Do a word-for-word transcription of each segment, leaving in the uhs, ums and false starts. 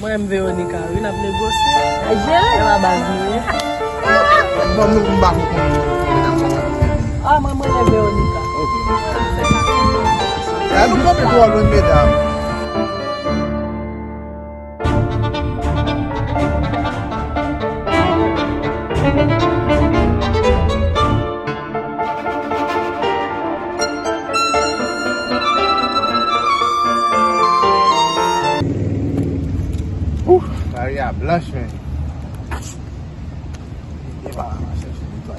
Mwen menm Veronica, wi, n ap negosye. Jere. E pa baz nou ye. Bon, nou, m pa konn medam sa. Ah, mwen, mwen, Veronica. Ok. Gad, nou kanpe twò lwen, medam. Ouh, lari a blanch, men. Epa, chèche yon ti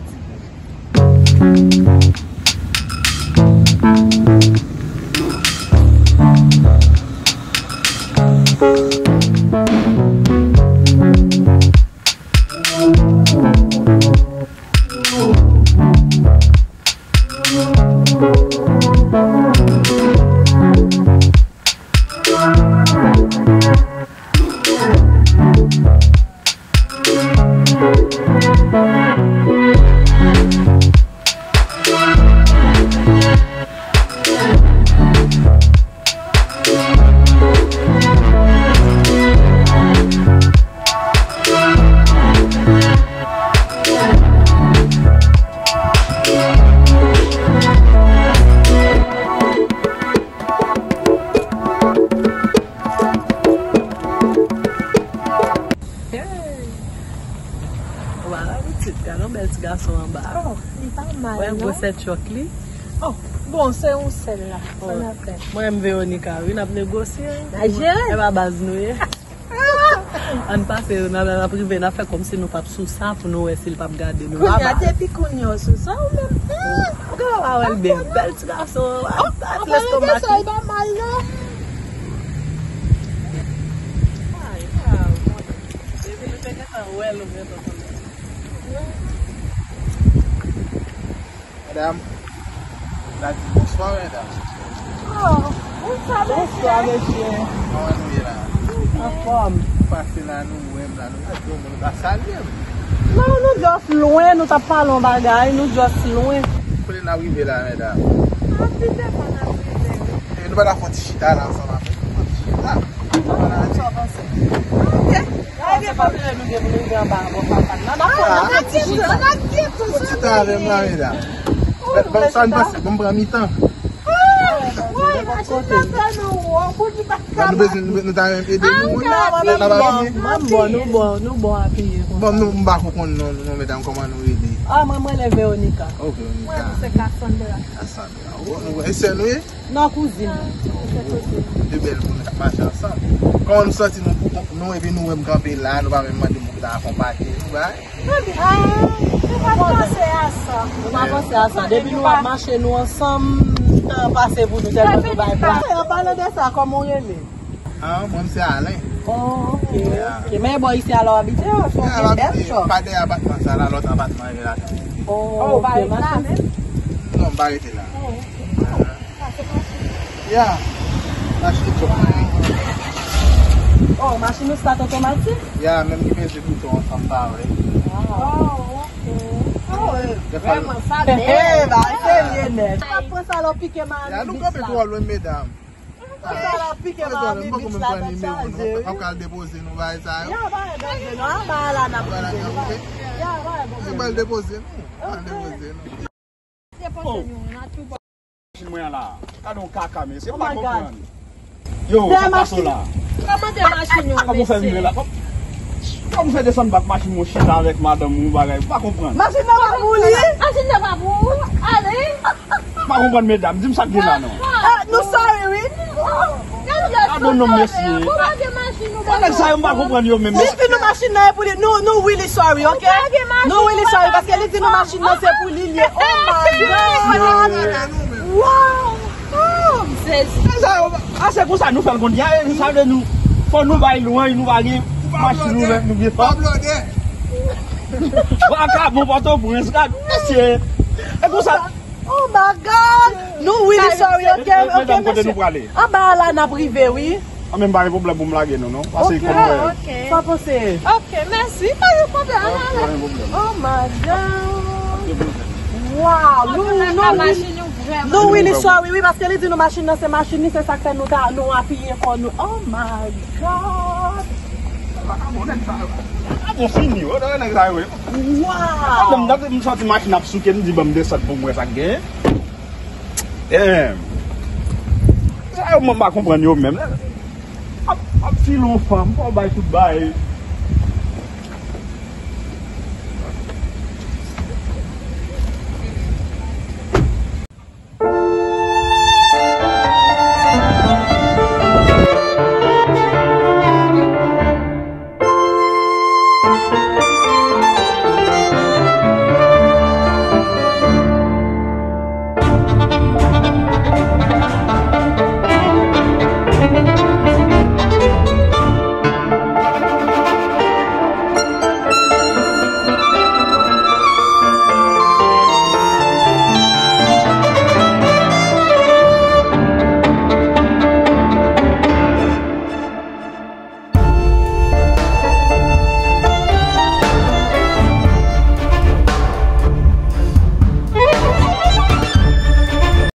Hey! Ou pa ka pitit, gade yon bèl ti gason anba. Oh, li pa mal, non? Wè gwosè tchòk li. Oh, bon, se yon sèl la. Oh. Sa n ap fè? Mwen menm Veronica, wi, n ap negosye. N a jere. E pa baz nou ye. Ann pase, n a, n ap rive, n ap fè kòmsi nou p ap sou sa pou nou wè si l p ap gade nou. Kounye a, depi kounye a w sou sa, ou menm. Hmm, ou genlè pa wè l byen. Bèl ti gason, oh, sa, oh, lestomak li. Li pa mal, non. Ay, ay, depi nou te gentan wè l, ou gentan konnen. Medam, la di bonswa, medam. Oh, bonswa, mesye. Bonswa, mesye. Kòman nou ye la? Anfòm. Nou pase la, nou wè m la, nou pa di yon mo, nou pa salye m. Non, nou just lwen, nou t ap pale yon bagay, nou just lwen. Kote n ap rive la, medam? Ap vite fò n ap rive. E nou pa ta fè yon ti chita la ansanm avèk nou, fè yon ti chita. Sa w panse? Ok. Pa gen pwoblèm, nou gen pou nou rive anba bò papa n nan. N ap pran, n ap pran ti chita. N ap gen tou, n ap gen tou. Ti tan avè m la, medam. Bon, sa n panse, bon, m pran mitan. Woy, machin nan fè nou wo, pou di pa ka. Nou bezwen, nou, nou ta renmen ede nou, wi. Sa va byen. Mwen bon, nou bon, nou bon apiye konsa. Bon, nou, m pa ko konn non, non, medam, kòman nou rele? Ah, mwen, mwen rele Veronica. Oh, Veronica. Mwen, se Cassandra. Cassandra. Oh, nou, e sè nou ye? Non, kouzin. De bèl moun k ap mache ansanm. Kòman nou santi nou, nou, epi nou wè m kanpe la, nou pa menm mande moun ki ta akonpaye nou, bay? Ah, nou pa panse a sa. Nou pa panse a sa. Depi nou ap mache, nou ansanm, tan pase pou nou, tèlman nou bay plas. An palan de sa, kòman w rele? Ah, mwen, se Alain. Oh, ok, ok. Men bò isi a la w abite, ou se yon bèl chòp. Pa dèyè apatman sa la, lòt apatman yo la. Oh, ok, machin. Non, m pa rete la. Oh, ok. Ya. Machin chòp mwen, wi. Oh, machin ou start otomatik? Ya, menm ki peze bouton an, sa m pa wè. Wow. Oh, ok. Oh, vrèman, sa bèl. Hey, bagay serye nèt. Pa pran sa lè w pike Miami Beach la. Ya, nou kanpe twò lwen, medam. Sa la pike Miami Beach la, tèt chaje, wi. Ap kal depoze nou bagay sa yo. Ya, pa gen danje, non. Anba a la n ap rive. Ya, pa gen pwoblèm. Anba l depoze nou. Anba l depoze nou. Oh. Machin mwen an la. Gade yon kaka, mesye. M pa konprann. Yo, sa pase la. Kòman de machin yo, mesye? Kòman w fè m rive la? Kòman w fè desann bak machin mwen chita avèk madanm ou bagay? M pa konprann. Machin nan pa pou li. Machin nan pa pou ou. Ale. M pa konprann, medam. Di m sa k gen la, non. Ah, nou sorry, wi. Gade yon nonm, mesye. Ou pa gen machin, ou pa gen machin. Nèg sa yo, m pa konprann yo menm. Li di nou machin nan e pou li. Nou, nou really sorry, ok? Nou really sorry, paske li di nou machin nan se pou li, li ye. Oh my God! Wow! Oh, Jezi. Nèg sa yo, a se konsa nou fè l konn. Ya, sa vle nou, fò nou bay lwen, nou pa gen machin, nou, nou gen tan. Vakabon Pòtoprens, gad, mesye. E konsa. Oh my God! Nou really sorry, ok, ok, mesye. Anba a la n ap rive, wi. An, men m pa gen pwoblèm pou m lage nou, non. Pase kòm mwen. Ok. Sa w panse? Ok, mèsi. Pa gen pwoblèm, ale, ale. Pa gen pwoblèm. Oh my God! Wow! Nou, nou, nou really sorry, wi, paske li di nou machin nan se machin li, se sa k fè nou ta, nou apiye kò nou. Oh my God! Bon, nèg sa yo. A bon, fini, yo, nèg sa yo. Waw! Pandan m tande m santi machin ap souke, m di, "Ban m desann pou m wè sa k genyen." Damn. Sa yo, mwen pa konprann yo menm. Ap, ap file yon fanm, fò w bay tout bagay.